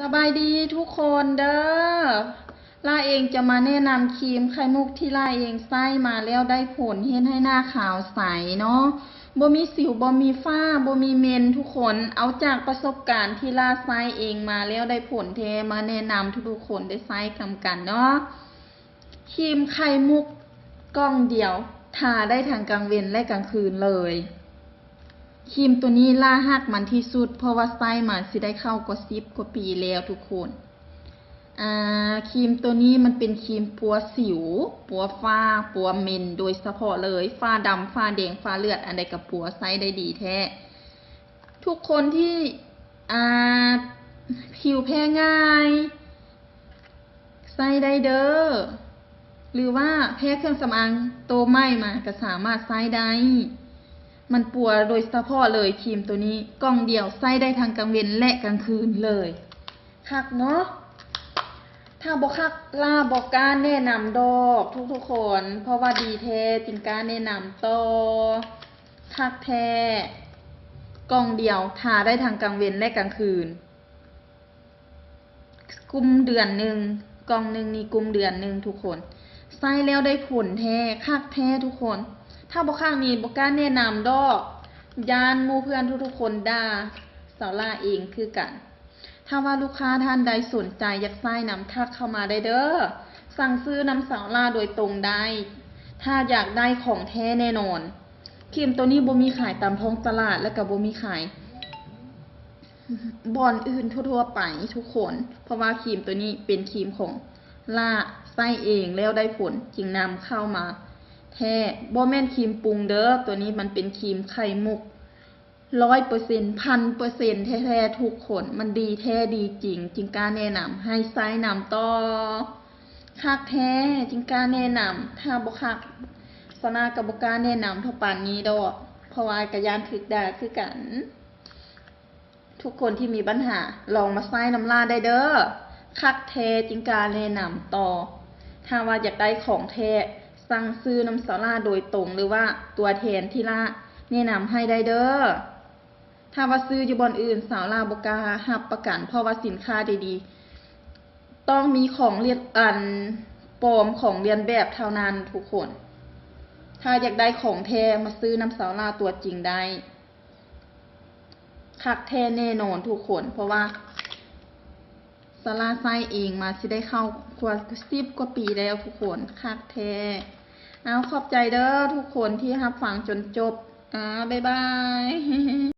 ສະບາຍດີທຸກຄົນເດີ້ ລາເອງຈະມາແນະນຳຄຣີມໄຂ່ມຸກທີ່ລາເອງໃຊ້ມາແລ້ວໄດ້ຜົນ ເຮັດໃຫ້ໜ້າຂາວໃສເນາະ ບໍ່ມີສິວ ບໍ່ມີຝ້າ ບໍ່ມີເມັນ ທຸກຄົນ ເອົາຈາກປະສົບການທີ່ລາໃຊ້ເອງມາແລ້ວໄດ້ຜົນແທ້ ມາແນະນຳທຸກໆຄົນໄດ້ໃຊ້ນຳກັນເນາະ. ຄຣີມໄຂ່ມຸກກ່ອງດຽວ ທາໄດ້ທັງກາງເວັນ ແລະ ກາງຄືນເລີຍ. ຄຣີມໂຕນີ້ລາຮັກມັນທີ່ສຸດ ເພາະວ່າໃຊ້ມາຊິໄດ້ເຂົ້າກວ່າສິບກວ່າປີແລ້ວທຸກຄົນ. ອ່າ ຄຣີມໂຕນີ້ມັນເປັນຄຣີມປົວສິວ, ປົວຝ້າ, ປົວເມັນໂດຍສະເພາະເລີຍ. ຝ້າດຳ, ຝ້າແດງ, ຝ້າເລືອດ ອັນໃດກໍປົວ, ໃຊ້ໄດ້ດີແທ້. ທຸກຄົນທີ່ ອ່າ ຜິວແພ້ງ່າຍ ໃຊ້ໄດ້ເດີ້ ຫຼືວ່າແພ້ເຄື່ອງສຳອາງໂຕໃໝ່ມາກໍສາມາດໃຊ້ໄດ້. ມັນປົວໂດຍສະເພາະເລີຍ ຄຣີມໂຕນີ້ ກ່ອງດຽວໃຊ້ໄດ້ທັງກາງເວັນ ແລະ ກາງຄືນເລີຍ. ຄັກເນາະ ຖ້າບໍ່ຄັກ ລາບໍ່ກ້າແນະນຳດອກທຸກໆຄົນ ເພາະວ່າດີແທ້ຈຶ່ງກ້າແນະນຳຕໍ່. ຄັກແທ້ ກ່ອງດຽວ ທາໄດ້ທັງກາງເວັນ ແລະ ກາງຄືນ ກຸມເດືອນໜຶ່ງ ກ່ອງໜຶ່ງນີ້ກຸມເດືອນໜຶ່ງທຸກຄົນ ໃຊ້ແລ້ວໄດ້ຜົນແທ້ ຄັກແທ້ທຸກຄົນ. ຖ້າບໍ່ຄັກນີ້ບໍ່ກ້າແນະນຳດອກ ຢ້ານໝູ່ເພື່ອນທຸກໆຄົນດ່າ ສາວລາເອງຄືກັນ. ຖ້າວ່າລູກຄ້າທ່ານໃດສົນໃຈຢາກໃຊ້ນຳ ທັກເຂົ້າມາໄດ້ເດີ້ ສັ່ງຊື້ນຳສາວລາໂດຍຕົງໄດ້ ຖ້າຢາກໄດ້ຂອງແທ້ແນ່ນອນ. ຄຣີມໂຕນີ້ບໍ່ມີຂາຍຕາມທ້ອງຕະຫຼາດ ແລະ ກໍບໍ່ມີຂາຍບ່ອນອື່ນທົ່ວໆໄປທຸກຄົນ ເພາະວ່າຄຣີມໂຕນີ້ເປັນຄຣີມຂອງລາໃຊ້ເອງແລ້ວໄດ້ຜົນ ຈຶ່ງນຳເຂົ້າມາແທ້ ບໍ່ແມ່ນຄຣີມປຸງເດີ້ ໂຕນີ້ມັນເປັນຄຣີມໄຂ່ມຸກ ຮ້ອຍເປີເຊັນ ພັນເປີເຊັນແທ້ໆທຸກຄົນ ມັນດີແທ້ດີຈິງ ຈຶ່ງກ້າແນະນຳໃຫ້ໃຊ້ນຳຕໍ່. ຄັກແທ້ຈຶ່ງກ້າແນະນຳ ຖ້າບໍ່ຄັກ ສາວລາກໍບໍ່ກ້າແນະນຳເທົ່າປານນີ້ດອກ ເພາະວ່າກໍຢ້ານຖືກດ່າຄືກັນ. ທຸກຄົນທີ່ມີບັນຫາ ລອງມາໃຊ້ນຳລາໄດ້ເດີ້ ຄັກແທ້ຈຶ່ງກ້າແນະນຳຕໍ່. ຖ້າວ່າຢາກໄດ້ຂອງແທ້ ສັ່ງຊື້ນຳສາວລາໂດຍຕົງ ຫຼືວ່າຕົວແທນທີ່ລາແນະນຳໃຫ້ໄດ້ເດີ້. ຖ້າວ່າຊື້ຢູ່ບ່ອນອື່ນ ສາວລາບໍ່ກ້າຮັບປະກັນ ເພາະວ່າສິນຄ້າດີໆ ຕ້ອງມີຂອງລຽນ ອັນປອມ ຂອງລຽນແບບເທົ່ານັ້ນທຸກຄົນ. ຖ້າຢາກໄດ້ຂອງແທ້ ມາຊື້ນຳສາວລາຕົວຈິງໄດ້ ຄັກແທ້ແນ່ນອນທຸກຄົນ ເພາະວ່າສາວລາໃຊ້ເອງມາຊິໄດ້ເຂົ້າກວ່າສິບກວ່າປີແລ້ວທຸກຄົນ ຄັກແທ້. ເອົາ ຂອບໃຈເດີ້ທຸກຄົນທີ່ຮັບຟັງຈົນຈົບ ອາ ບາຍບາຍ.